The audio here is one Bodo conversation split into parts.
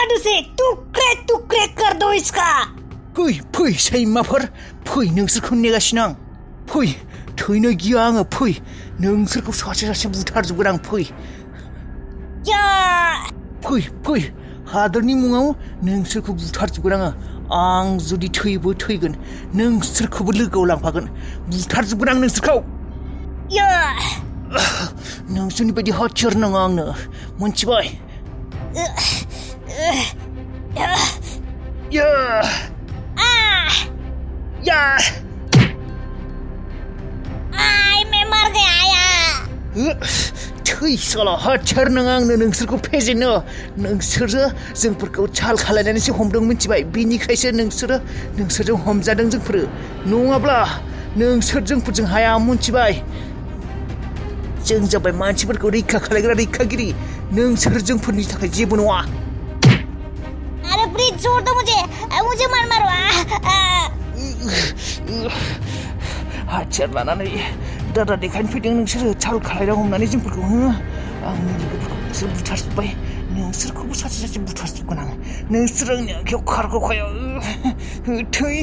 कांड से टुक्रे टुक्रे कर दो इसका। फै सैमाफोर फै नोंसोरखौ नेगासिनो आं फै थैनो गिया आङो फै नोंसोरखौ सासे सासे बुथारजोबगोन आं फै या फै हादरनि मुङाव नोंसोरखौ बुथारजोबगोन आं जुदि थैबो थैगोन नोंसोरखौबो लोगोआव लांफागोन बुथारजोबगोन आं नोंसोरखौ या नोंसोरनि बायदि हथियार नाङा आंनो मोनथिबाय या या मैं मर गया या थै साला हथियार नाङा आंनो नोंसोरखौ फेजेननो नोंसोरो जोंफोरखौ चाल खालायनानैसो हमदों मिथिबाय बिनिखायसो नोंसोरजों हमजादों जोंफोरो नङाब्ला नोंसोर जोंफोरजों हाया मोनथिबाय जों जाबाय मानसिफोरखौ रैखा खालायग्रा रैखागिरि नोंसोर जोंफोरनि थाखाय जेबो नङा अरे प्लीज छोड़ दो मुझे मत मारो हथियार लानानै दादा देखायनो फैदों नोंसोरो चाल खालायना हमनानै जोंफोरखौ आंनि लोगोफोरखौ नोंसोर बुथारजोब्बाय नोंसोरखौबो सासे सासे बुथारजोबगोन आं नोंसोर आंनि आखायाव खारग'खाया थै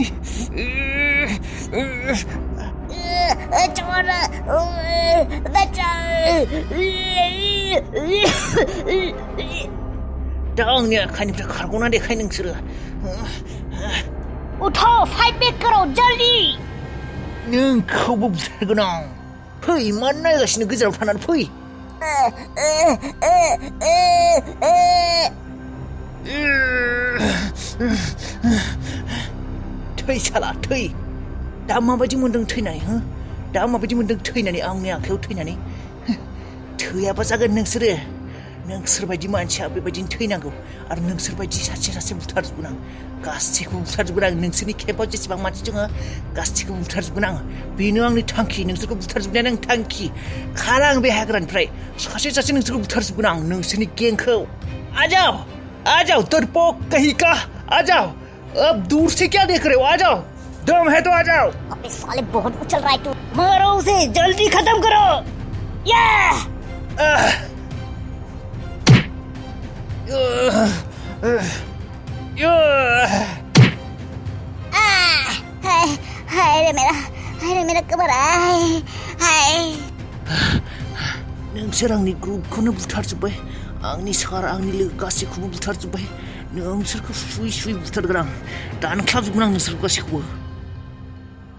छोड़ दा आंनि आखाइनिफ्राय खारग'ना देखाय नोंसोरो उठो फाइट बैक करो जल्दी नोंखौबो बुथारगोन आं फै मानो नायगासिनो गोजानाव थानानै फै थै साला थै दा माबायदि मोन्दों थैनानै दा माबायदि मोन्दों थैनानै आंनि आखायाव थैनानै थैयाबा जागोन नोंसोरबायदि मानसिया बेबायदिनो थैनांगौ आरो नोंसोरबायदि सासे सासे बुथारजोबगोन आं गासैखौबो बुथारजोबगोन आं नोंसोरनि केम्पआव जेसेबां मानसि दङ गासैखौबो बुथारजोबगोन आं बेनो आंनि थांखि नोंसोरखौ बुथारजोबनायानो आंनि थांखि खारा आं बे हाग्रानिफ्राय सासे सासे नोंसोरखौ बुथारजोबगोन आं नोंसोरनि गेंखौ आ जाओ डरपोक कहीं का आ जाओ अब दूर से क्या देख रहे हो आ जाओ दम है तो आ जाओ अबे साले बहुत उछल रहा है तू मारो उसे जल्दी खत्म करो या हाय रे मेरा कमर हाय नोंसोर आंनि ग्रुपखौनो बुथारजोब्बाय आंनि सार आंनि लोगो गासैखौबो बुथारजोब्बाय नोंसोरखौ सुई बुथारगोन आं दानख्लाबजोबगोन आं नोंसोरखौ गासैखौबो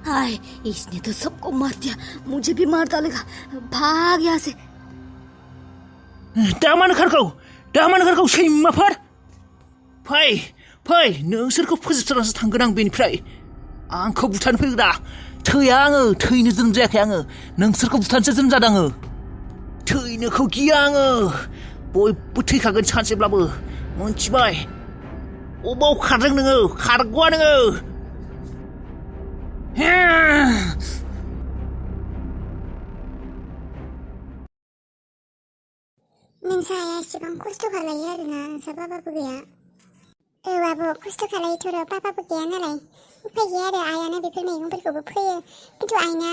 हाय इसने तो सबको मार दिया मुझे भी मार डालेगा भाग यहाँ से दा मानो खारखौ सैमाफोर फै नोंसोरखौ फोजोबथारनासो थांगोन आं बेनिफ्राय आंखौ बुथारनो फैग्रा थैया आङो थैनो जोनोम जायाखै आङो नोंसोरखौ बुथारनोसो जोनोम जादों आङो थैनोखौ गिया आङो बयबो थैखागोन सानसेब्लाबो मोनथिबाय अबाव खारदों नोङो खारग'आ नोङो नोंसा आइया एसेबां खस्थ' खालायो आरोना नोंसा पापाबो गैया आब' खस्थ' खालायोथ' र' पापाबो गैया नालाय उफाय गैया आरो आइयानो बेफोर मैगंफोरखौबो फोयो खिन्थु आइना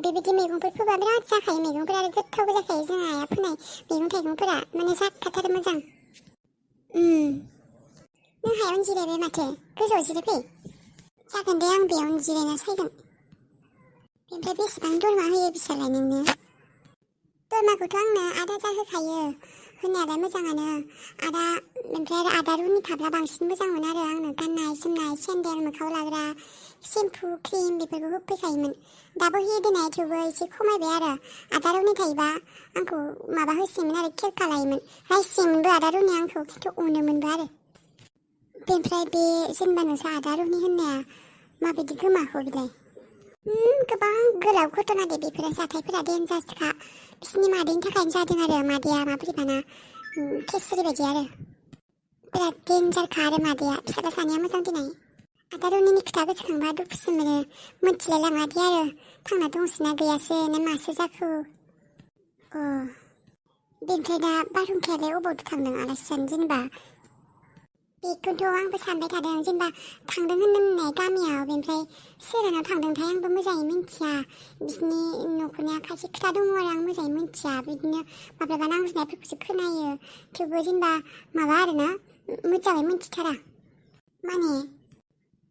बेबायदि मैगंफोर फोबा बिराद जाखायो मैगंफोरा आरो गोथावबो जाखायो जोंहा आइया फोनाय मैगं थाइगंफोरा माने जाखाथारो मोजां नों हायावनो जिरायबाय माथो गोजौआव जिरायफै जागोन दे आं बेयावनो जिरायना सायगोन बेनिफ्राय बेसेबां दरमा होयो बिसोरलाय नोंनो दरमाखौथ' आंनो आदा जाहोखायो होनायालाय मोजाङानो आदा ओमफ्राय आरो आदा रुनि थाब्ला बांसिन मोजां मोनो आरो आंनो गाननाय जोमनाय सेन्देल मोखाङाव लाग्रा सेम्पु क्रिम बेफोरखौ होफैखायोमोन दाबो होयो देनाय थेवबो एसे खमायबाय आरो आदा रुनि थायोबा आंखौ माबा होसिगोन आरो खेल खालायोमोन रायसिगोनबो आदा रुनि आंखौ खिन्थु अनोमोनबो आरो बेनिफ्राय बे जेनेबा नोंसा आदा रुनि होननाया माबायदि गोमाखो बिलाय गोबां गोलाव घटना दे बेफोरो जाथायफोरा डेन्जारसखा बिसिनि मादैनि थाखायनो जादों आरो मादैया माबोरैबाना केसरि बायदि आरो बिराद डेन्जारखा आरो मादैया फिसाला सानैया मोजां दिनाय आदा रुनिनि खोथा गोसोखांबा दुखुसो मोनो मोनथिलाय लाङादि आरो थांना दंसोना गैयासो ना मासो जाखो बेनिफ्राय दा बारहुंखायालाय अबाव थांदों आलासि जानो जेनेबा बेखौथ' आंबो सानबाय थादों जेनेबा थांदों होननाय गामियाव बेनिफ्राय सोरानाव थांदोंथाय आंबो मोजाङै मिन्थिया बिसिनि न'खरनिया खायसे खोथा दङ आरो आं मोजाङै मिन्थिया बिदिनो माब्लाबा नांज्लायनायफोरखौसो खोनायो थेवबो जेनेबा माबा आरोना मोजाङै मिन्थिथारा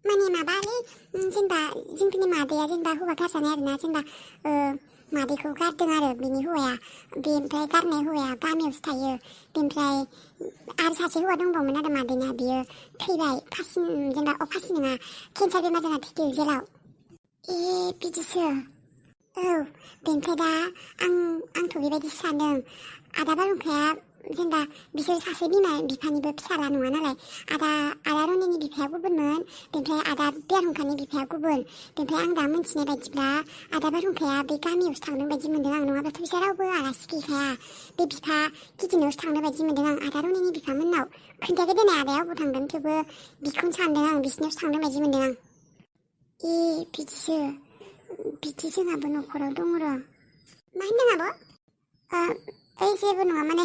माने माबालै जेनेबा जोंफोरनि मादैया जेनेबा हौवा गारजानाय आरोना जेनेबा मादैखौ गारदों आरो बिनि हौवाया बेनिफ्राय गारनाय हौवाया गामियावसो थायो बेनिफ्राय आरो सासे हौवा दंबावोमोन आरो मादैना बियो थैबाय फासि जेनेबा फासि नङा केन्सार बेमार जाना थैदों जेलाव ए बिदिसो औ बेनिफ्राय दा आंथ' बेबायदि सानदों आदा बारहुंखाया जेनेबा बिसोर सासे बिमा बिफानिबो फिसाला नङा नालाय आदा रनिनि बिफाया गुबुनमोन बेनिफ्राय आदा बारहुंखानि बिफाया गुबुन बेनिफ्राय आं दा मिन्थिनाय बायदिब्ला आदा बारहुंखाया बे गामियावसो थांदों बायदि मोन्दों आं नङाबाथ' बिसोर रावबो आलासि गैखाया बे बिफा गिदिरनावसो थांनाय बायदि मोन्दों आं आदा रनिनि बिफामोननाव खोन्थायाखै दोननाय आदाया अबाव थांदों थेवबो बिखौनो सानदों आं बिसिनावसो थांदों बायदि मोन्दों आं ए बिदिसो बिदि जोंहाबो न'खराव दङ र' मा होनदों आब' ओइ जेबो नङा माने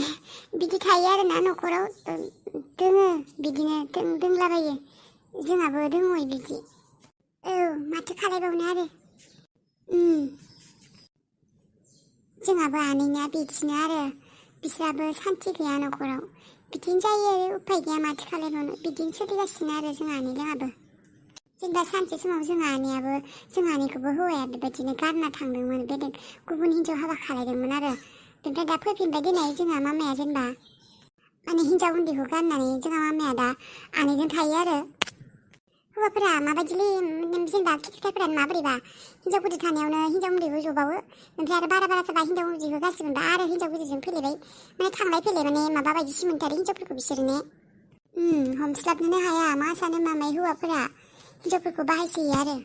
बिदि थायो आरोना न'खराव दोङो बिदिनो दोंलाबायो जोंहाबो दङ बिदि औ माथो खालायबावनो आरो जोंहाबो आनैना बिदिनो आरो बिस्राबो सान्थि गैया न'खराव बिदिनो जायो आरो उफाय गैया माथो खालायबावनो बिदिनो सोलिगासिनो आरो जोंहा आनै जोंहाबो जेनेबा सानसे समाव जोंहा आनैयाबो जोंहा आनैखौबो हौवाया बेबायदिनो गारना थांदोंमोन बेलेग गुबुन हिन्जाव हाबा खालायदोंमोन आरो बेनिफ्राय दा फैफिनबाय दिनै जोंहा मामाया जेनेबा माने हिन्जाव उन्दैखौ गारनानै जोंहा मामाया दा आनैजों थायो आरो हौवाफोरा माबायदिलै जेनेबा खिथिखायफोरा माबोरैबा हिन्जाव गुदि थानायावनो हिन्जाव उन्दैबो जबावो ओमफ्राय आरो बारा जाबा हिन्जाव उन्दैखौ गासिबो आरो हिन्जाव गुदिजों फैलायबाय माने थांलाय फैलाय माने माबा बायदिसो मोनथारो हिन्जावफोरखौ बिसोरो ने हमस्लाबनोनो हाया मा सानो मामाय हौवाफोरा हिन्जावफोरखौ बाहायसोयो आरो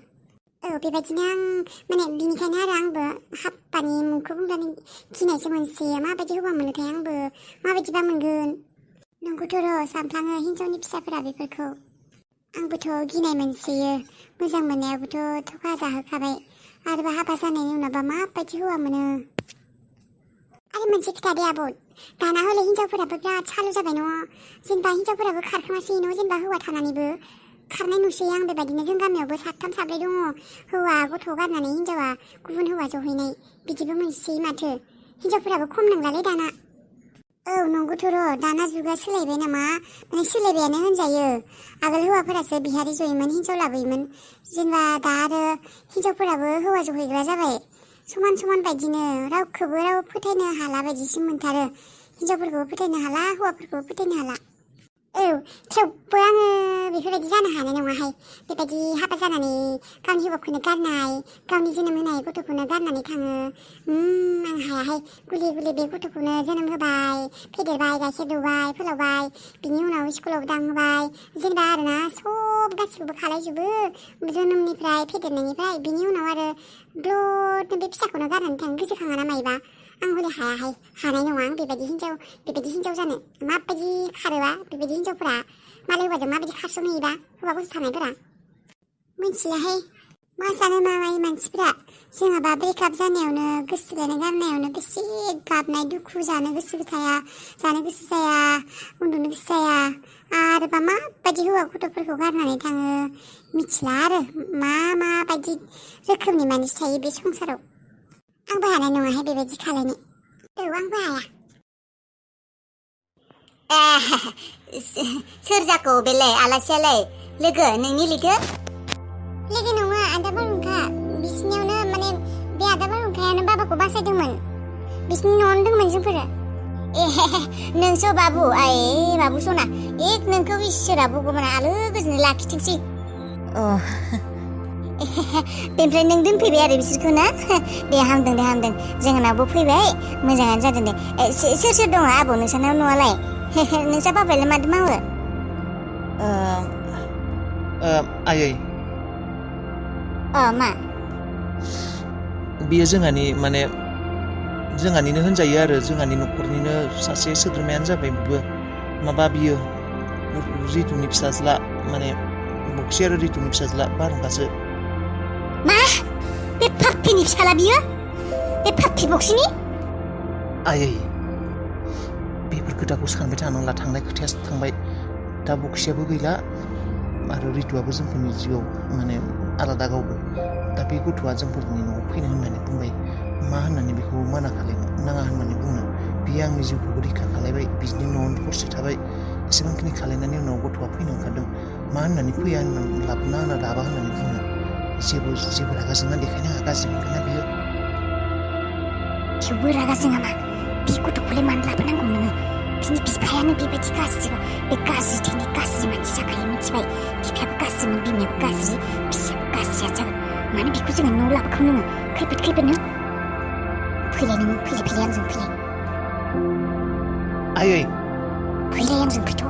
औ बेबायदिनो आं माने बिनिखायनो आरो आंबो हाब्बानि मुंखौ बुंनानै गिनायसो मोनसोयो माबायदि हौवा मोनोथाय आंबो माबायदिबा मोनगोन नंगौथ' र' सानफ्लाङो हिन्जावनि फिसाफोरा बेफोरखौ आंबोथ' गिनाय मोनसोयो मोजां मोननायावबोथ' थखा जाहोखाबाय आरोबा हाबा जानायनि उनावबा माबायदि हौवा मोनो आरो मोनसे खोथा दे आब' दाना हले हिन्जावफोराबो बिराद सालु जाबाय न' जेनेबा हिन्जावफोराबो खारखोमासै न' जेनेबा हौवा थानानैबो खारनाय नुसै आं बेबायदिनो जों गामियावबो 3 4 दङ हौवा गथ' गारनानै हिन्जावा गुबुन हौवा जहैनाय बिदिबो मोनसै माथो हिन्जावफोराबो खम नंलालै दाना औ नंगौथ' र' दाना जुगा सोलायबाय नामा माने सोलायबायानो होनजायो आगोल हौवाफोरासो बिहारि जयोमोन हिन्जाव लाबोयोमोन जेनेबा दा आरो हिन्जावफोराबो हौवा जहैग्रा जाबाय समान बायदिनो रावखौबो राव फोथायनो हाला बायदिसो मोनथारो हिन्जावफोरखौबो फोथायनो हाला हौवाफोरखौबो फोथायनो हाला औ थेवबो आङो बेफोरबायदि जानो हानाय नङाहाय बेबायदि हाबा जानानै गावनि हौवाखौनो गारनाय गावनि जोनोम होनाय गथ'खौनो गारनानै थाङो आं हायाहाय गुलि गुलि बे गथ'खौनो जोनोम होबाय फेदेरबाय गाइखेर दौबाय फोलावबाय बिनि उनाव स्कुलाव दांहोबाय जेनेबा आरोना सब गासिखौबो खालायजोबो जोनोमनिफ्राय फेदेरनायनिफ्राय बिनि उनाव आरो ब्लड बे फिसाखौनो गारनानै थाङो गोसोखाङा ना मायोबा आं हले हायाहाय हानाय नङा आं बेबायदि हिन्जाव जानो माबायदि खारोबा बेबायदि हिन्जावफोरा मालाय हौवाजों माबायदि खारस'नहैयोबा हौवा गथ' थानायफोरा मिथिलाहाय मा सानो मामाय मानसिफोरा जोंहाबा ब्रेकआप जानायावनो गोसो थोलायनाय गारनायावनो बेसे गाबनाय दुखु जानो गोसो थाया जानो गोसो जाया उन्दुनो गोसो जाया आरोबा माबायदि हौवा गथ'फोरखौ गारनानै थाङो मिथिला आरो माबायदि रोखोमनि मानसि थायो बे संसाराव आंबो हानाय नङाहाय बेबायदि खालायनो औ आंबो हाया सोर जाखो बेलाय आलासियालाय लोगो नोंनि लोगो नङा आदा बारहुंखा बिसिनियावनो माने बे आदा बारहुंखायानो बाबाखौ बासायदोंमोन बिसिनि न'आवनो दंमोन जोंफोरो नोंसो बाबु आइ बाबु सना नोंखौ इसोरा भगबाना आलो गोजोनै लाखिथोंसै बेनिफ्राय नों दोनफैबाय आरो बिसोरखौ ना दे हामदों जोंनावबो फैबाय मोजाङानो जादों दे सोर दङ आबौ नोंसानाव न'आलाय नोंसा बाबायालाय माथो मावो आयै मा बियो जोंहानिनो होनजायो आरो जोंहानि न'खरनिनो सासे सोद्रोमायानो जाबाय बेबो माबा बियो रितुनि फिसाज्ला माने बक्सि आरो रितुनि फिसाज्ला बारहुंखासो मा बे पाप्पिनि फिसाला बियो बे पाप्पि बक्सिनि आयै बेफोर खोथाखौ सानबाय थानांला थांनाय खोथायासो थांबाय दा बक्सियाबो गैला आरो रितुआबो जोंफोरनि जिउआव माने आलादा गावबो दा बे गथ'आ जोंफोरनि न'आव फैनो होननानै बुंबाय मा होननानै बेखौ माना खालामनो नाङा होननानै बुंनो बियो आंनि जिउखौबो रैखा खालायबाय बिनि न'आवनो हरसे थाबाय एसेबांखिनि खालायनायनि उनाव गथ'आ फैनो ओंखारदों मा होननानै फैया होननानै लाबोना आंना राबा होननानै बुंनो जेबो रागा जोंना देखायनो हाया गाज्रि मोनगोन ना बियो थेवबो रागा जोङा मा बे गथ'खौलाय मानो लाबोनांगौ नोङो बिनि बिफायानो बेबायदि गाज्रिबा बे गाज्रि थैनाय गाज्रि मानसि जाखायो मिथिबाय बिफायाबो गाज्रिमोन बिमायाबो गाज्रि फिसायाबो गाज्रिया जागोन मानो बेखौ जोङो न'आव लाबोखौ नोङो खैफोदनो फैलाय नोङो फैलाय आंजों फैलाय आयै फैलाय आंजों फैथ'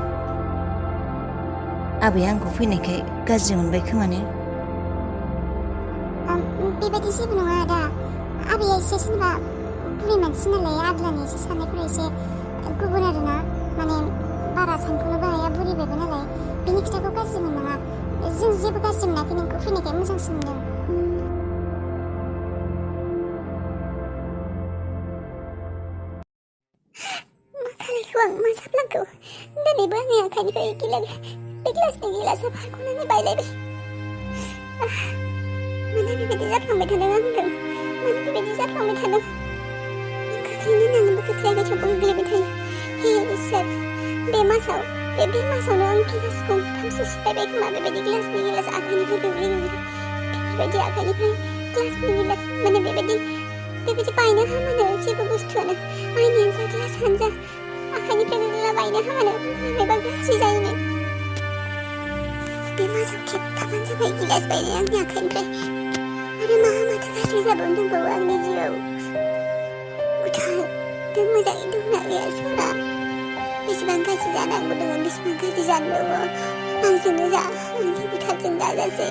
आबैया आंखौ फैनायखाय गाज्रि मोनबाय खोमाने बेबायदि जेबो नङा आदा आबैया एसे जेनेबा बुरै मानसि नालाय आग्लानि एसे साननायफोरा एसे गुबुन आरोना माने बारा सानख'नोबो हाया बुरैबायबो नालाय बेनि खोथाखौ गाज्रि मोननाङा जों जेबो गाज्रि मोनाखै नोंखौ फैनायखाय मोजांसो मोनदों मा खालायखौ आं मा जाफ्लांखौ दिनैबो आंनि आखाइनिफ्राय बे ग्लासनि गिलासा फारख'नानै बायलायबाय मानो बेबायदि जाफ्लांबाय थादों आंजों मानो बेबायदि जाफ्लांबाय थादों खोख्लैनो होननानैबो खोख्लैयाखै थेवबो गोग्लैबाय थायो हे इसोर बे मासावनो आं गिलासखौ थामसो सिफायबाय खोमा बेबायदि ग्लासनि गिलास आखाइनिफ्राय गोग्लैयो बेफोरबायदि आखाइनिफ्राय ग्लासनि गिलास माने बेबायदि बायनो हामानो जेबो बुस्थुआनो आइनियानो जा ग्लासानो जा आखाइनिफ्राय गोग्लैला बायनो हामानो माबेबा गाज्रि जायोनो बे मासाव खेबथामानो जाबाय गिलास बायनाय आंनि आखाइनिफ्राय आरो माथो गाज्रि जाबावनो दंबावो आंनि जिउआव गुथाल मोजाङै दंना गैया सना बेसेबां गाज्रि जानांगौ दङ बेसेबां गाज्रि जानो दङ आंजोंनो जा आंनि गुथालजों दाजासै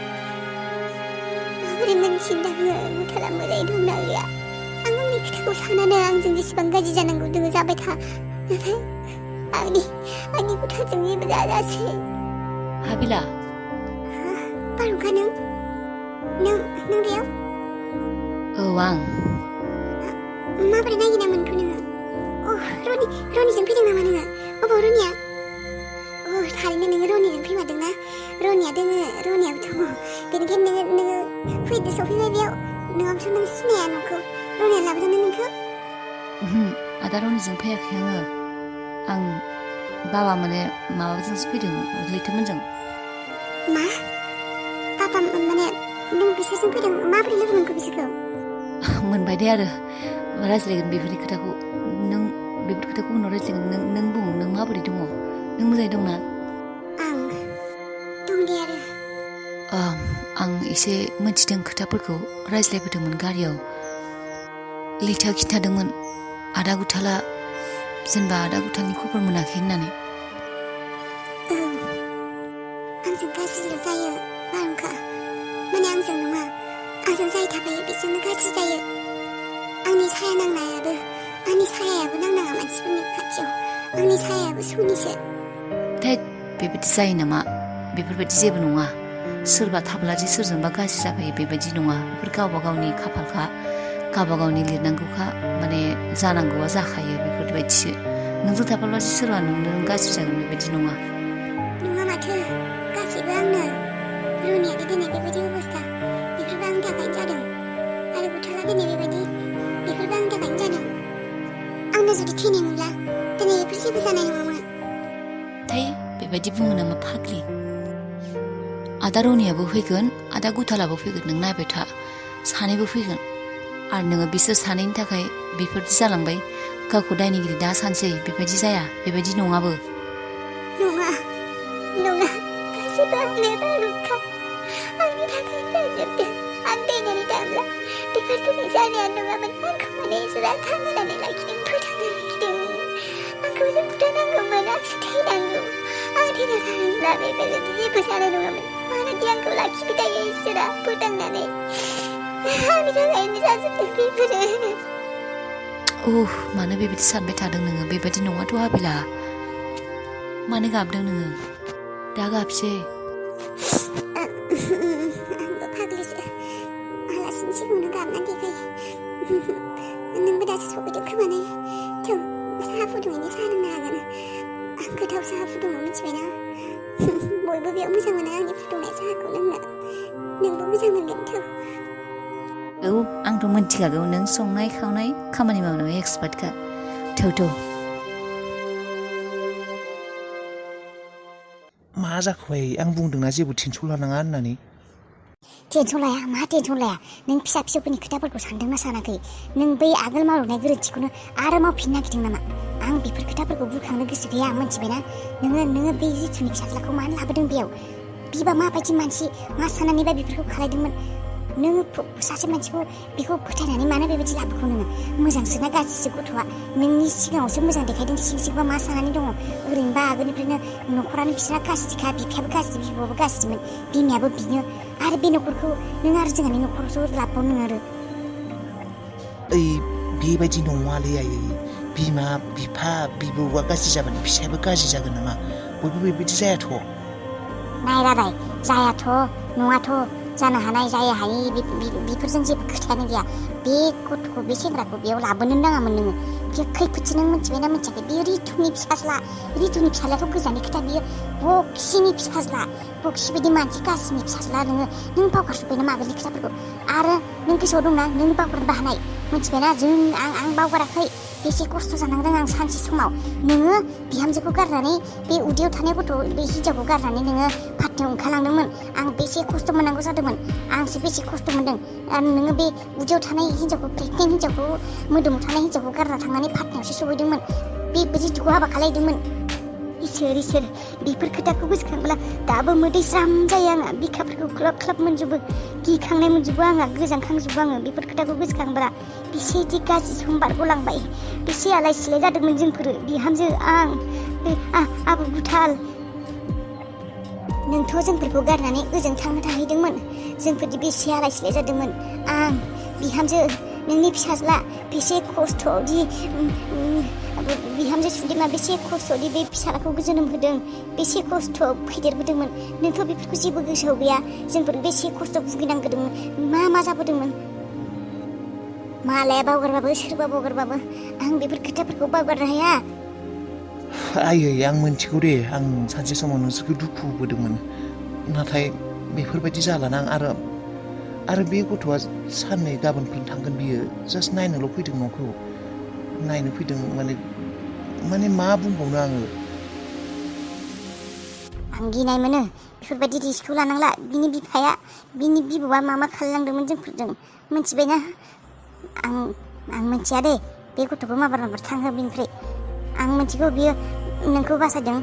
माबोरै मोनथिनो आङो गुथाला मोजाङै दंना गैया आं आंनि खोथाखौ सानानो आंजों जेसेबां गाज्रि जानांगौ दङ जाबाय था नाथाय आंनि गुथालजों जेबो दाजासै हाबिला बारुंखा नों बेयाव औ आं माबोरै नागिरना मोनखो नोङो रनिजों फैदों नामा नोङो अबाव रनिया थारैनो नोङो रनिजों फैमारदोंना रनियाबो दङ बेनिखायनो नोङो फैदो सफैबाय बेयाव नङाबाथ' नों सिनाया न'खौ रनिया लाबोदोंमोन नोंखौ आदा रनिजों फैयाखै आं बाबा माने माबाजोंसो फैदों लैथोमोनजों मा पापा माने नों बिसोरजों फैदों माबोरै लोगो मोनखो बिसोरखौ मोनबाय दे आरो रायज्लायगोन बेफोरनि खोथाखौ नों बेफोर खोथाखौ उनाव रायज्लायगोन नों बुं नों माबोरै दङ नों मोजाङै दंना आं दं दे आरो आं एसे मोनथिदों खोथाफोरखौ रायज्लायबोदोंमोन गारियाव लैथोआ खिन्थादोंमोन आदा गुथालनि खबर मोनाखै होननानै आंजों गाज्रिल' जायो बारुंखा माने आंजों नङा आंजों जाय थाफायो बेजोंनो गाज्रि जायो आंनि सायायाबो नांनाङा मानसिफोरनि खाथियाव आंनि सायायाबो सनिसो बेबायदि जायो नामा बेफोरबायदि जेबो नङा सोरबा थाब्लादि सोरजोंबा गाज्रि जाफायो बेबायदि नङा बेफोर गावबा गावनि खाफालखा गावबा गावनि लिरनांगौखा माने जानांगौआ जाखायो बेफोरबायदिसो नोंजों थाफाब्लादि सोरबा नों गाज्रि जागोन बेबायदि नङा माथो गासैबो आंनो रनियानि दिनै बेबायदि अबस्था बेफोरबो आंनि थाखायनो जादों आरो गुथाला दिनै बेफोरबो आंनि थाखायनो जादों आंनो जुदि थैनायमोनब्ला दिनै बेफोर जेबो जानाय नङामोन बेबायदि बुङो नामा फाग्लि आदा रनियाबो फैगोन आदा गुथालाबो फैगोन नों नायबाय था सानैबो फैगोन आरो नोङो बिसोर सानैनि थाखाय बेफोरदि जालांबाय गावखौ दायनिगिरि दा सानसै बेबायदि जाया बेबायदि नङाबो नङा गासैबो आंनो बारुंखा आंनि थाखायनो जाजोबदों आं थैनानै थांब्ला बेफोर दिनै जानाया नङामोन आंखौ माने इसोरा थांहोनानै लाखिदों फोथांना लाखिदों आंखौ जों बुथारनांगौमोन आंसो थैनांगौ आं थैना थानायब्ला बेबायदि जेबो जानाय नङामोन मानोदि आंखौ लाखिबाय थायो इसोरा फोथांनानै आंनि थाखायनो जाजोबदों बेफोरो मानो बेबायदि सानबाय थादों नोङो बेबायदि नङाथ' हाबिला मानो गाबदों नोङो दा गाबसै आंबो फाग्लिसो आलासिनि सिगाङावनो गाबना देखायो नोंबो दासो सफैदों खोमा ने थौ साहा फुदुंनायनि साहा लोंनो हागोन आं खोथा गोथाव साहा फुदुङो मिथिबायना बयबो बेयाव मोजां मोनो आंनि फुदुंनाय साहाखौ लोंनो नोंबो मोजां मोनगोन थौ औ आंथ' मोनथिखागौ नों संनाय खावनाय खामानि मावनायाव एक्सपार्टखा थौ मा जाखोबाय आं बुंदोंना जेबो टेनसन लानाङा होननानै टेनसन लाया मा टेनसन लाया नों फिसा फिसौफोरनि खोथाफोरखौ सानदोंना सानाखै नों बै आगोल मावनाय गोरोन्थिखौनो आरो मावफिननो नागिरदों नामा आं बेफोर खोथाफोरखौ बुरखांनो गोसो गैया मोनथिबायना नोङो बे रितुनि फिसाज्लाखौ मानो लाबोदों बेयाव बिबा माबायदि मानसि मा साननानैबा बेफोरखौ खालायदोंमोन नोङो सासे मानसिखौ बेखौ फोथायनानै मानो बेबायदि लाबोखौ नोङो मोजांसोना गाज्रिसो गथ'आ नोंनि सिगाङावसो मोजां देखायदों सिं सिंबा मा साननानै दङ ओरैनोबा आगोलनिफ्रायनो न'खरानो बिसोरना गाज्रिखा बिफायाबो गाज्रि बिब'आबो गाज्रिमोन बिमायाबो बिनो आरो बे न'खरखौ नों आरो जोंहानि न'खरावसो लाबोबाव नोङो आरो ओइ बेबायदि नङालै आयै बिमा बिफा बिबौआ गाज्रि जाबानो फिसायाबो गाज्रि जागोन नामा बयबो बेबायदि जायाथ' नाय रादाय जायाथ' नङाथ' जानो हानाय जायो हायि बेफोरजों जेबो खोथायानो गैया बे गथ'खौ बे सेंग्राखौ बेयाव लाबोनो नाङामोन नोङो बे खैफोदसो नों मिथिबायना मिथियाखै बे रितुनि फिसाज्लायाथ' गोजाननि खोथा बियो बक्सिनि फिसाज्ला बक्सि बायदि मानसि गाज्रिनि फिसाज्ला नों बावगारजोब्बाय नामा आगोलनि खोथाफोरखौ आरो नों गोसोआव दंना नों बावगारनो बाहानाय मिथिबायना आं बावगाराखै बेसे खस्थ' जानांदों आं सानसे समाव नोङो बिहामजोखौ गारनानै बे उदैयाव थानाय गथ' बे हिन्जावखौ गारनानै नोङो फारथियाव ओंखारलांदोंमोन आं बेसे खस्थ' मोननांगौ जादोंमोन आंसो बेसे खस्थ' मोनदों आरो नोङो बे उदैयाव थानाय हिन्जावखौ प्रेगनेन्ट हिन्जावखौ मोदोमाव थानाय हिन्जावखौ गारना थांनानै फारथियावसो सहैदोंमोन बे रितुखौ हाबा खालायदोंमोन इसोर बेफोर खोथाखौ गोसोखांब्ला दाबो मोदै ज्राम जायो आंहा बिखाफोरखौ ख्लाब ख्लाब मोनजोबो गिखांनाय मोनजोबो आंहा गोजांखांजोबो आङो बेफोर खोथाखौ गोसोखांब्ला बेसेदि गाज्रि सम बारग'लांबाय बेसे आलाय सिलाय जादोंमोन जोंफोरो बिहामजो आं बे आबु गुथाल नोंथ' जोंफोरखौ गारनानै ओजों थांनो थाहैदोंमोन जोंफोरदि बेसे आलाय सिलाय जादोंमोन आं बिहामजो नोंनि फिसाज्ला बेसे खस्थ'दि बिहामजो सुदेमा बेसे खस्थ'दि बे फिसालाखौ जोनोम होदों बेसे खस्थ' फेदेरबोदोंमोन नोंथ' बेफोरखौ जेबो गोसोआव गैया जोंफोर बेसे खस्थ' भुगिनांबोदोंमोन मा जाबोदोंमोन मालाया बावगारबाबो सोरबा बावगारबाबो आं बेफोर खोथाफोरखौ बावगारनो हाया आयै आं मिन्थिगौ दे आं सानसे समाव नोंसोरखौ दुखु होबोदोंमोन नाथाय बेफोरबायदि जालाना आरो बे गथ'आ साननै गाबोनफोर थांगोन बियो जास्ट नायनोल' फैदों न'खौ नायनो फैदों माने मा बुंबावनो आङो आं गिनाय मोनो बेफोरबायदि रिस्कखौ लानांला बिनि बिफाया बिनि बिबौआ मा खालामलांदोंमोन जोंफोरजों मिथिबायना आं मिथिया दे बे गथ'खौ माबार थांहो बिनिफ्राय आं मिथिगौ बियो नोंखौ बासायदों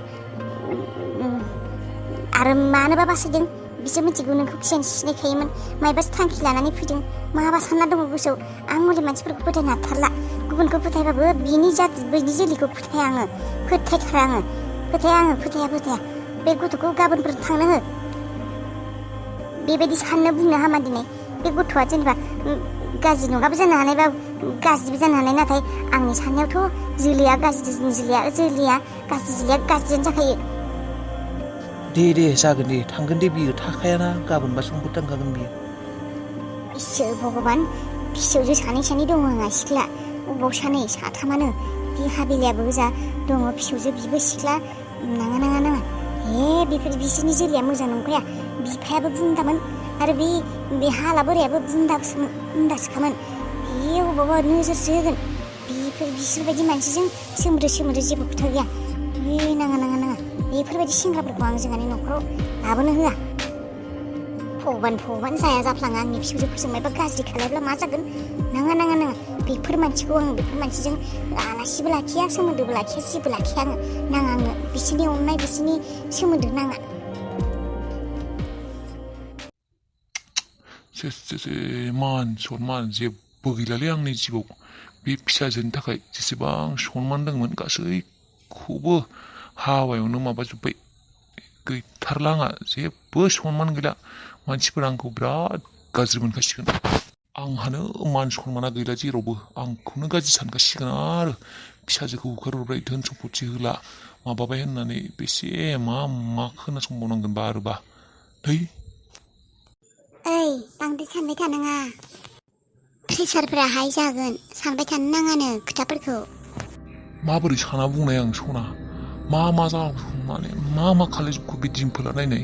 आरो मानोबा बासायदों बिसोर मिथिगौ नोंखौ सिनायखायोमोन मायबासो थांखि लानानै फैदों माबा सानना दङ गोसोआव आं मुलि मानसिफोरखौ फोथायनो हाथारला गुबुनखौ फोथायबाबो बिनि जोलैखौ फोथाया आङो फोथाया बे गथ'खौ गाबोनफोर थांनो हो बेबायदि साननो बुंनो हामा दिनै बे गथ'आ जेनेबा गाज्रि नङाबो जानो हानाय बा गाज्रिबो जानो हानाय नाथाय आंनि साननायावथ' जोलैया गाज्रियानो जाखायो दे जागोन दे थांगोन दे बियो थाखायाना गाबोनबा समफोर थांखागोन बियो इसोर भगबान फिसौजो सानै दङ आंहा सिख्ला अबाव साथामानो बे हाबिलियाबो गोजा दङ फिसौजो बिबो सिख्ला नाङा बेफोर बिसोरनि जोलैया मोजां नंखाया बिफायाबो बुन्दामोन आरो बे हाला बोरायाबो बुन्दासोखामोन बे अबावबा नोजोरसो होगोन बिसोरबायदि मानसिजों सोमोन्दो जेबो खोथा गैया नाङा बेफोरबायदि सेंग्राफोरखौ आं जोंहानि न'खराव लाबोनो होआ भगबान जाया जाफ्लाङा आंनि फिसौजोफोरजों मायबा गाज्रि खालायब्ला मा जागोन नाङा बेफोर मानसिजों आलासिबो लाखिया सोमोन्दोबो लाखिया जेबो लाखिया आङो नाङा आंनो बिसोरनि अननाय बिसोरनि सोमोन्दो नाङा मान सनमान जेबो गैलालै आंनि जिउआव बे फिसाजोनि थाखाय जेसेबां सनमान दंमोन गासैखौबो हावायावनो माबाजोब्बाय गैथारला आंहा जेबो सनमान गैला मानसिफोरा आंखौ बिराद गाज्रि मोनखासिगोन आंहानो मान सनमाना गैला जेरावबो आंखौनो गाज्रि सानगासिगोन आरो फिसाजोखौ होखारहरबाय धोन सम्पति होला माबाबाय होननानै बेसे मा खोनासंबावनांगोन आरोबा थै ओइ बांद्राय सानबाय थानाङा प्रेसारफोरा हाइ जागोन सानबाय थानो नाङानो खोथाफोरखौ माबोरै साना बुंनाय आं सना मा जाखो माने मा खालायजोबखो बे दिम्पोला नायनाय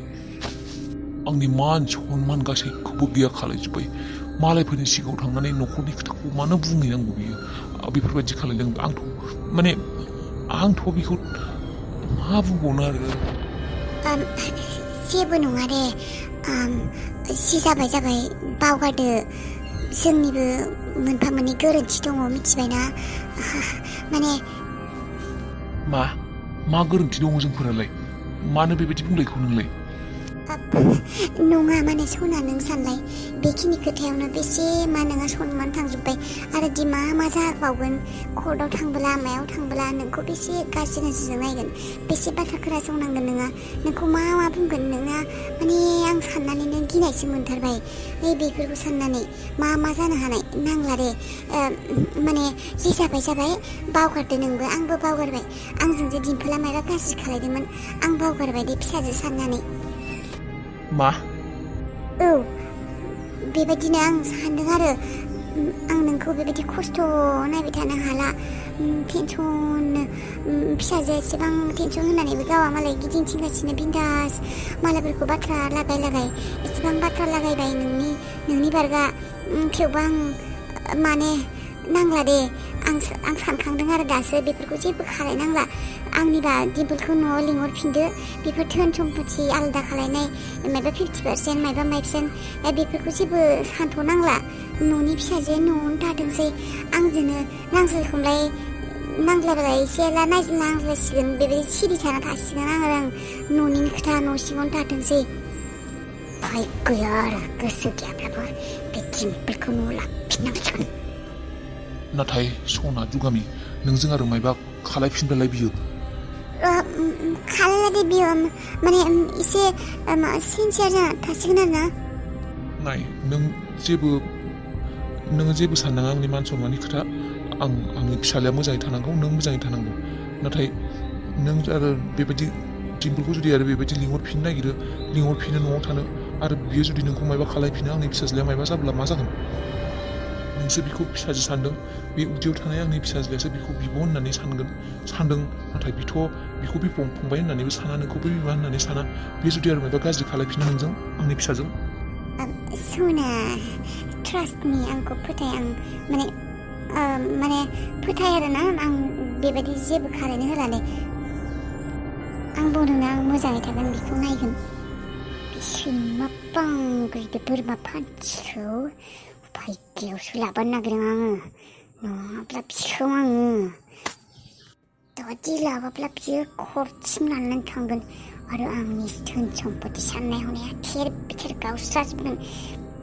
आंनि मान सनमान गासैखौबो गैया खालायजोब्बाय मालायफोरनि सिगाङाव थांनानै न'खरनि खोथाखौ मानो बुंहैनांगौ बियो बेफोरबायदि खालायदों आंथ' बेखौ मा बुंबावनो आरो जेबो नङा दे जि जाबाय बावगारदो जोंनिबो मोनफा मोननै गोरोन्थि दङ मिथिबायना माने मा गोरोन्थि दङ जोंफोरालाय मानो बेबायदि बुंलायखौ नोंलाय नङा माने सना नों सानलाय बेखिनि खोथायावनो बेसे मा नोंहा सनमान थांजोब्बाय आरो दि मा जाबावगोन कर्टआव थांबोला मायाव थांबोला नोंखौ बेसे गाज्रि नोजोरजों नायगोन बेसे बाथ्रा खोनासंनांगोन नोंखौ मा बुंगोन नोंना माने आं साननानैनो गिनायसो मोनथारबाय बेफोरखौ साननानै मा जानो हानाय नांला दे माने जि जाबाय बावगारदो नोंबो आंबो बावगारबाय आंजों जे दिम्पोला मायबा गाज्रि खालायदोंमोन आं बावगारबाय दे फिसाजो साननानै मा औ बेबायदिनो आं सानदों आरो आं नोंखौ बेबायदि खस्थ' नायबाय थानो हाला टेनसन फिसाजो एसेबां टेनसन होनानैबो गावा मालाय गिदिंथिंगासिनो बिन्दास मालायफोरखौ बाथ्रा लागाय एसेबां बाथ्रा लागायबाय नोंनि बारगा थेवबो आं माने नांला दे आं सानखांदों आरो दासो बेफोरखौ जेबो खालायनांला आंनिबा दिम्पोलखौ न'आव लिंहरफिनदो बेफोर धोन सम्पति आलादा खालायनाय मायबा 50% मायबा बेफोरखौ जेबो सानथ'नांला न'नि फिसाजो न'आवनो थाथोंसै आंजोंनो नांज्लाय खमलाय नांज्लायबाय एसे नांज्लायसिगोन बेबायदि सिरि थाना थासिगोन आं न'निनो खोथा न' सिङावनो थाथोंसै फाय गैया आरो गोसो गैयाब्लाबो बे दिम्पोलखौ न'आव लाबोफिननांसिगोन नाथाय सना जुगामि नोंजों आरो मायबा खालायफिनबालाय बियो खालायलादे बियो माने एसे सिनसियार जाना थासिगोन आरो ना नाय नों जेबो साननाङा आंनि मान सनमाननि खोथा आंनि फिसालाया मोजाङै थानांगौ नों मोजाङै थानांगौ नाथाय नों आरो बेबायदि दिम्पोलखौ जुदि आरो बेबायदि लिंहरफिनो न'आव थानो आरो बियो जुदि नोंखौ मायबा खालायफिनो आंनि फिसाज्लाया मायबा जाब्ला मा जागोन नोंसो बिखौ फिसाजो सानदों बे उदैयाव थानाय आंनि फिसाज्लायासो बिखौ बिब' होननानै सानदों नाथाय बिखौ फंबाय होननानैबो साना नोंखौबो बिमा होननानै साना बे जुदि आरो मायबा गाज्रि खालायफिनो नोंजों आंनि फिसाजों सना ट्रास्ट मी आंखौ फोथाय आं माने फोथाय आरोना आं बेबायदि जेबो खालायनो होलालै आं बुंदोंना आं मोजाङै थागोन बेखौ नायगोन सैमा बांग्रि बे बोरमा फान्थिखौ भाग्यआवसो लाबोनो नागिरदों आङो नङाब्ला बिखौ आङो दादि लाबोब्ला बियो कर्टसिम लानानै थांगोन आरो आंनि धोन सम्पति साननाय हनाया थेर बिथेर गावस्राजोबगोन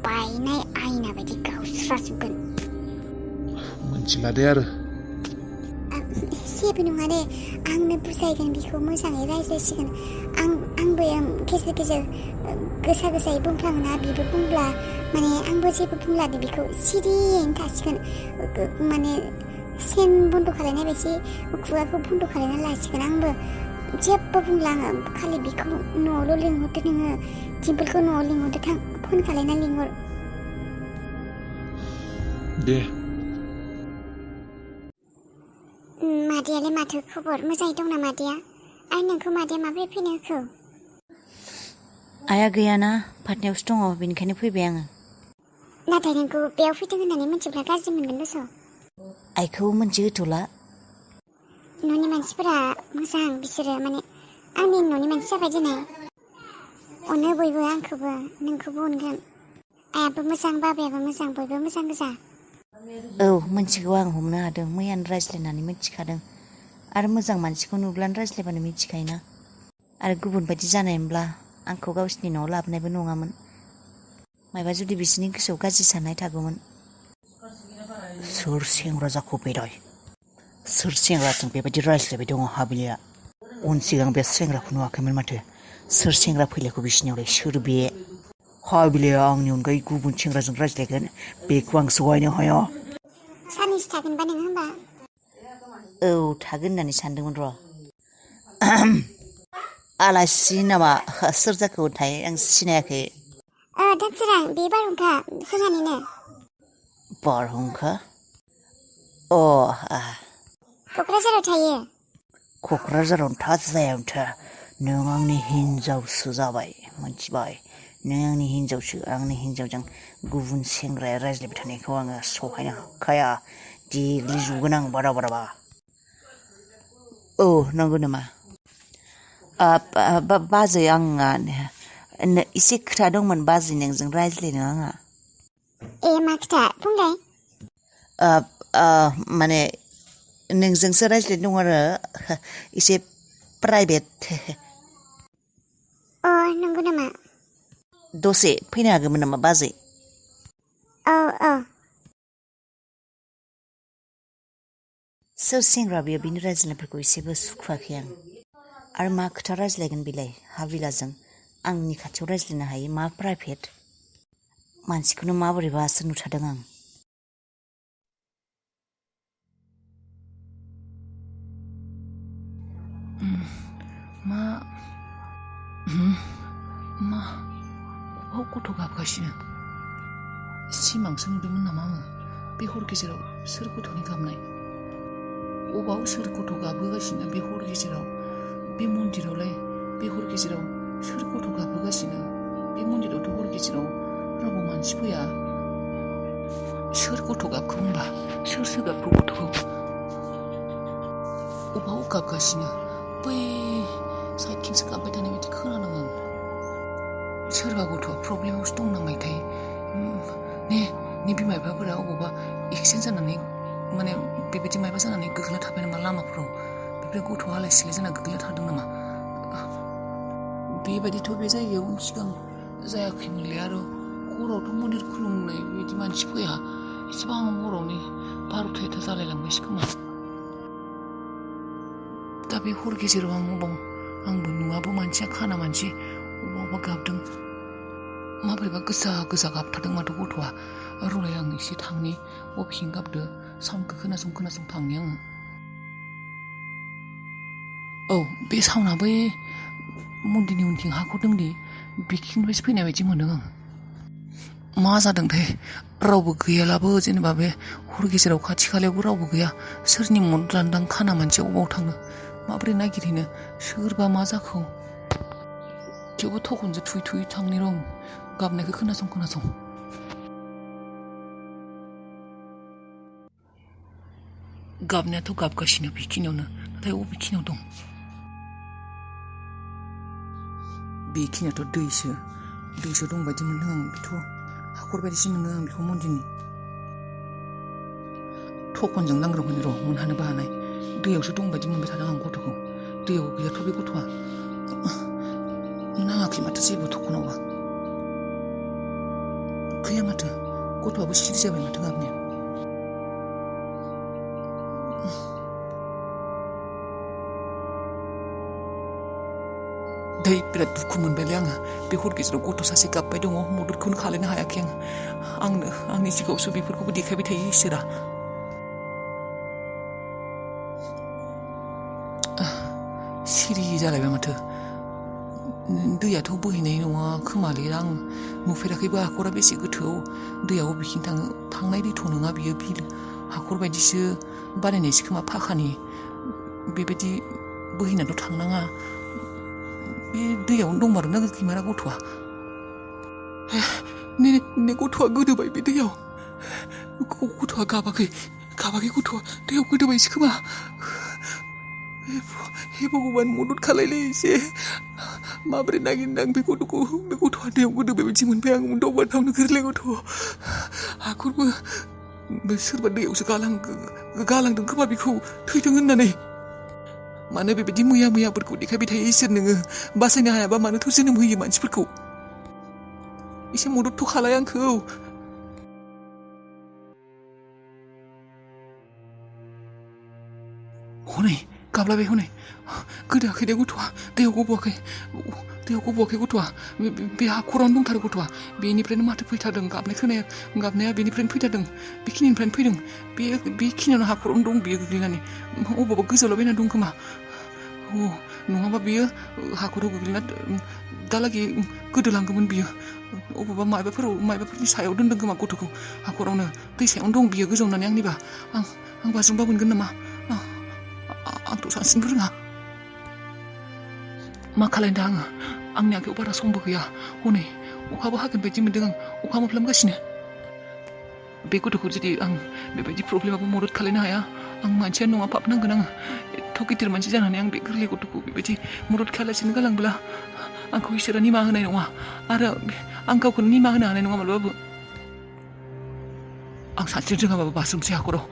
बायनाय आयना बायदि गावस्राजोबगोन मोनथिला दे आरो जेबो नङा दे आंनो बुजायगोन बिखौ मोजाङै रायज्लायसिगोन आंबो गेजेर गोसायै बुंफ्लाङोना बिबो बुंब्ला माने आंबो जेबो बुंला दे बिखौ सिरियैनो थासिगोन माने सेन बन्द' खालायनाय बायदि खुगाखौ बन्द' खालायना लासिगोन आंबो जेबो बुंला आङो खालि बिखौ न'आवल' लिंहरदो नोङो दिम्पोलखौ न'आव लिंहरदो थां फन खालायना लिंहर दे मादैयालाय माथो खबर मोजाङै दं ना मादैया आरो नोंखौ मादैया माबोरै फैनो होखो आइया गैयाना फाटनायावसो दङ बेनिखायनो फैबाय आङो नाथाय नोंखौ बेयाव फैदों होननानै मिथिब्ला गाज्रि मोनगोन दस' आइखौ मोनथिहोथ'ला न'नि मानसिफोरा मोजां बिसोरो माने आंनि न'नि मानसि जाबाय दिनै अनो बयबो आंखौबो नोंखौबो अनगोन आइयाबो मोजां बाबायाबो मोजां बयबो मोजां गोजा औ मोनथिगौ आं हमनो हादों मैयानो रायज्लायनानै मिथिखादों आरो मोजां मानसिखौ नुब्लानो रायज्लायबानो मिथिखायोना आरो गुबुन बायदि जानायमोनब्ला आंखौ गावसिनि न'आव लाबोनायबो नङामोन मायबा जुदि बिसोरनि गोसोआव गाज्रि साननाय थागौमोन सोर सेंग्रा जाखो बेलाय सोर सेंग्राजों बेबायदि रायज्लायबाय दङ हाबिलिया उन सिगां बे सेंग्राखौ नुवाखैमोन माथो सोर सेंग्रा फैलायखौ बिसिनियावलाय सोर बे हाबिलिया आंनि अनगायै गुबुन सेंग्राजों रायज्लायगोन बेखौ आं सहायनो हाया साननैसो थागोनबा नोङो होमबा औ थागोन होननानै सानदोंमोन र' आलासि नामा सोर जाखोथाय आं सिनायाखै दानसोरां बे बारहुंखा जोंहानिनो बारहुंखा क'क्राझाराव थायो क'क्राझारावनो थाजायावनो नों आंनि हिनजावसो जाबाय मोनथिबाय नों आंनि हिनजावसो आंनि हिनजावजों गुबुन सेंग्राया रायज्लायबाय थानायखौ आङो सहायनो हाखाया देग्लिजुबगोन आं बारा औ नंगौ नामा बाजै आंहा एसे खोथा दंमोन बाजै नोंजों रायज्लायनो आंहा ए मा खोथा बुंलाय माने नोंजोंसो रायज्लायनो दं आरो एसे प्राइभेट अ नंगौ नामा दसे फैनो हागौमोन नामा बाजै औ सोर सेंग्रा बेयो बिनि रायज्लायनायफोरखौ एसेबो सुखुवाखै आं आरो मा खोथा रायज्लायगोन बेलाय हाबिलाजों आंनि खाथियाव रायज्लायनो हायो मा प्राइभेट मानसिखौनो माबोरैबासो नुथारदों आं मा अबाव गथ' गाबगासिनो सिमांसो नुदोंमोन नामा आङो बे हर गेजेराव सोर गथ'नि गाबनाय अबाव सोर गथ' गाबहोगासिनो बे हर गेजेराव बे मन्दिरावलाय बे हर गेजेराव सोर गथ' गाबहोगासिनो बे मन्दिरावथ' हर गेजेराव रावबो मानसि फैया सोर गथ' गाबखो होनबा सोर गाबखो गथ'खौ अबाव गाबगासिनो बै साइडथिंसो गाबबाय थानाय बायदि खोनादों आं सोरबा गथ'आ प्रब्लेमावसो दं नामायथाय ने बिमा बिफाफोरा अबावबा एक्सिडेन्ट जानानै माने बेबायदि मायबा जानानै गोग्लैना थाबाय नामा लामाफोराव बेफोर गथ'आ आलाय सिलाय जाना गोग्लैना थादों नामा बेबायदिथ' बे जायगायाव सिगां जायाखैमोनलै आरो हरावथ' मन्दिर खुलुमनाय बेबायदि मानसि फैया एसेबां हरावनो 12-1 जालायलांबायसो खोमा दा बे हर गेजेराव आंबो नुवाबो मानसिया खाना मानसि अबावबा गाबदों माबोरैबा गोजा गाबथारदों माथो गथ'आ रलाय आं एसे थांनि बबेथिं गाबदो साउन्डखौ खोनासं थांनि आङो औ बे साउन्डआ बै मन्दिरनि उनथिं हाखरदोंदि बेखिनिफ्रायसो फैनाय बायदि मोनदों आं मा जादोंथाय रावबो गैयालाबो जेनेबा बे हर गेजेराव खाथि खालायावबो रावबो गैया सोरनि मदद लांदां खाना मानसिया अबाव थांनो माबोरै नागिरहैनो सोरबा मा जाखो थेवबो थखनजों थुयै थांनि रं गाबनायखौ खोनासं गाबनायाथ' गाबगासिनो बेखिनियावनो नाथाय बबेखिनियाव दं बेखिनियाथ' दैसो दं बायदि मोनदों आं बेथ' हाखर बायदिसो मोनदों आं बेखौ मन्दिरनि थखनजों लांग्रोमोन र' मोनहानोबो हानाय दैयावसो दं बायदि मोनबाय थादों आं गथ'खौ दैयाव गैयाथ' बे गथ'आ नाङाखै माथो जेबो थखनावबा गैया माथो गथ'आबो सिरि जाबाय माथो गाबनाया बिराद दुखु मोनबायलै आङो बे हर गेजेराव गथ' सासे गाबबाय दङ मददखौनो खालायनो हायाखै आंनो आंनि सिगाङावसो बेफोरखौबो देखायबाय थायो इसोरा सिरि जालायबाय माथो दैयाथ' बोहैनाय नङा खोमालै आं नुफेराखैबो हाखरा बेसे गोथौ दैया बबेखिनि थांनाय दैथ' नङा बियो बिलो हाखर बायदिसो बानायनायसो खोमा फाखानि बेबायदि बोहैनानैथ' थांनाङा बे दैयावनो दंमारोना गैमारा गथ'आ ने गथ'आ गोदोबाय बे दैयाव गथ'आ गाबाखै गथ'आ दैयाव गोदोबायसो खोमा हे भगबान मदद खालायलै एसे माबोरै नागिरनो आं बे गथ'आ दैयाव गोदोबाय बायदि मोनबाय आं दावनो गोरलै गथ' हाखरबो सोरबा दैयावसो गालांदों खोमा बेखौ थैथों होननानै मानो बेबायदि मैयाफोरखौ देखायबाय थायो इसोर नोङो बासायनो हायाबा मानोथ' जोनोम होयो मानसिफोरखौ एसे मददथ' खालाय आंखौ हनै गाबलायबाय हनै गोदोआखै दे गथ'आ दैयाव गब'आखै गथ'आ बे हाखरावनो दंथारो गथ'आ बेनिफ्रायनो माथो फैथारदों गाबनाया बेनिफ्रायनो फैथारदों बेखिनिनिफ्रायनो फैदों बेखिनियावनो हाखरावनो दं बेयो गोग्लैनानै अबावबा गोजावलाबायना दं खोमा नङाबा बियो हाखराव गोग्लैना दालागै गोदोलांगौमोन बियो अबावबा मायबाफोरनि सायाव दोनदों खोमा गथ'खौ हाखरावनो दै सायावनो दं बियो गोजावनानै आंनिबा आं बाज्रुमबा मोनगोन नामा आंथ' सानस्रिनोबो रोङा मा खालायनो दा आंनि आखायाव बारा समबो गैया हनै अखाबो हागोन बायदि मोनदों आं अखा मोफ्लामगासिनो बे गथ'खौ जुदि आं बेबायदि प्रब्लेमाबो मदद खालायनो हाया आं मानसिया नङा फाबनांगोन आं एथ' गिदिर मानसि जानानै आं बे गोरलै गथ'खौ बेबायदि मदद खालायसिनो गालांब्ला आंखौ इसोरा निमाहा होनाय नङा आरो आं गावखौनो निमाहा होनो हानाय नङा माब्लाबाबो आं सानस्रिनो रोङाबाबो बाज्रुमसै हाखराव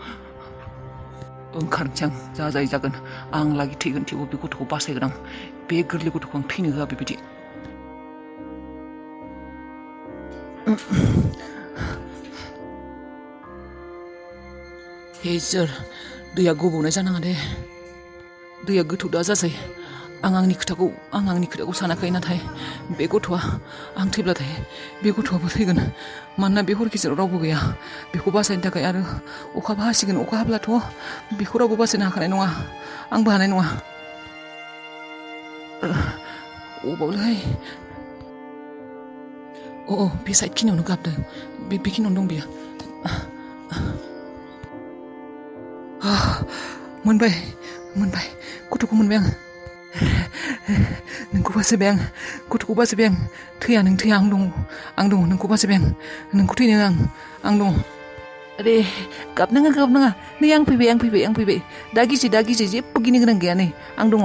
ओंखारनोसै आं जा जायो जागोन आं लागि थैगोन थेवबो बे गथ'खौ बासायगोन आं बे गोरलै गथ'खौ आं थैनो होआ बेबायदि हे इसोर दैया गब'नाय जानाङा दे दैया गोथौ दा जासै आं आंनि खोथाखौ सानाखै नाथाय बे गथ'आ आं थैब्लाथाय बे गथ'आबो थैगोन मानोना बे हर गेजेराव रावबो गैया बेखौ बासायनो थाखाय आरो अखाबो हासिगोन अखा हाब्लाथ' बेखौ रावबो बासायनो हाखानाय नङा आंबो हानाय नङा अबावलै अ बे साइड खिनियावनो गाबदों बेखिनियावनो दं बियो मोनबाय गथ'खौ मोनबाय आं नोंखौ बासायबाय आं गथ'खौ बासायबाय आं थैया नों थैया आं दङ नोंखौ बासायबाय आं नोंखौ थैनो आं दङ अरे गाबनाङा नै आं फैबाय दा गिसि जेबो गिनो गोनां गैया नै आं दङ